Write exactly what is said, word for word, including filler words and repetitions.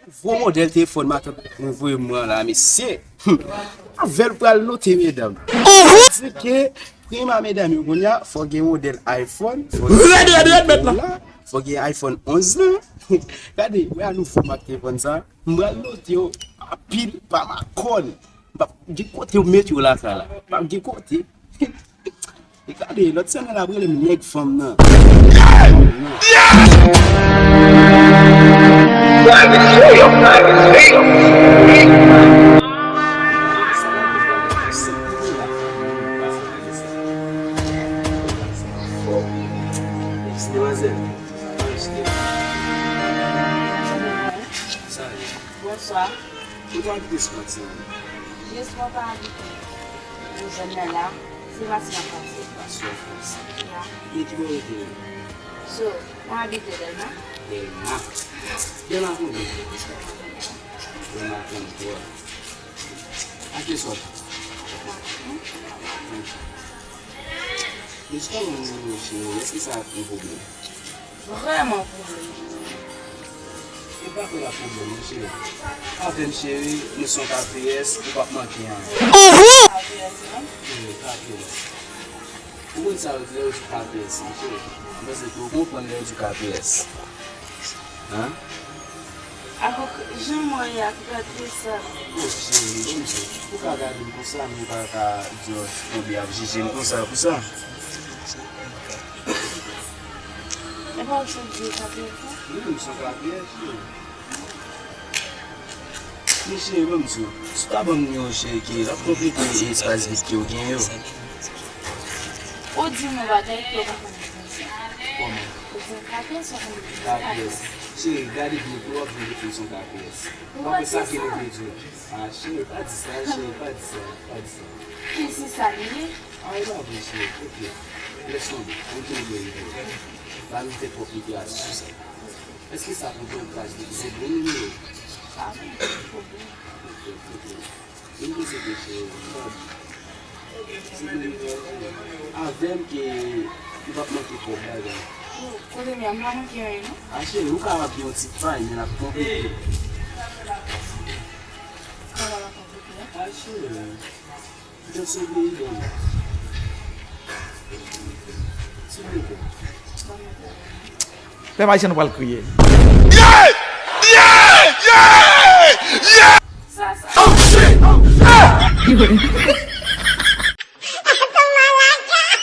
Nouvo modèl telefòn matant mwen voye mwen la, mesye. Avè l pral note medam. Di ke prima medam yo kounye a, fò gen modèl iPhone, fò gen Rèd, rèd, rèd, mèt la. Fò gen iPhone onz la. Gade, wè a nouvo mak telefòn sa. M pral note yo anpil pa makòn. M p ap gen kote yo mete yo lakay la. M p ap gen kote. E gade, lòt semèn l ap rele m nèg fanm nan. Bonswa. Kote w abite sou Matinal? Jes mwen pa abite. Nan zòn nan la, se Matinal pase. Pase w pase. Ya. E ki bò w rete menm? So, mwen abite Dèlma. Dèlma. Dèlma konbyen? Dèlma trannntwa. Achte sòt. Jes kòman nou cheri, èske sa ap yon pwoblèm? Vrèman pwoblèm. E pa fè la pwoblèm, non, cheri. Avè m, cheri, nou se yon K P S, ou p ap manke anyen. K P S, non? Wi, K P S. Ou konn sa yo di lè yo di K P S, non, cheri? Mwen se tou ou konprann lè yo di K P S. Hein? Avèk jan mwen ye ak rad de sa. O cheri, bon Dye, ou ka gade m konsa, men ou pa ka di yon ti tonbe ap jije m konsa pou sa. E pa ou sou di sa pou sa? Wi, m son kapyè, cheri. Men cheri, ban m di w, si w ta ban m yon cheri ki l ap konplete espas vid ke w gen yo. Ou di m yon bagay ke w pa konn konsa. Kòman? Ou di m kapyè, sa konn di kapyè. Cheri, gade byen pou w ap vin di m son kapyè. Ou pa konn sa ke li vle di w. Ah, cheri, pa di sa, cheri, pa di sa, pa di sa. Men se sa li ye. Ah, e pa vre, cheri. Ok. Lès tonbe. Ann kenbe l. Pa nou fè twòp reparasyon sou sa. Èske sa pran yon plas de zobon nou ye? Pa pran pwoblèm. Ok, ok, ok. Vin poze ke cheri. Se pou li fè avè m ke li p ap manke kòb la, jan. Kote m ye a, m pa manke anyen, non. Ah, cheri, ou ka ap gen yon ti pay, men l ap konplete. Kòman l ap konplete a? Ah, cheri. Mwen se vle idan. Silvouplè. Pèp ayisyen nou pral kriye. Yeah! Yeah! Yeah! Yeah! Sa, sa. Oh, shit! Oh, shit!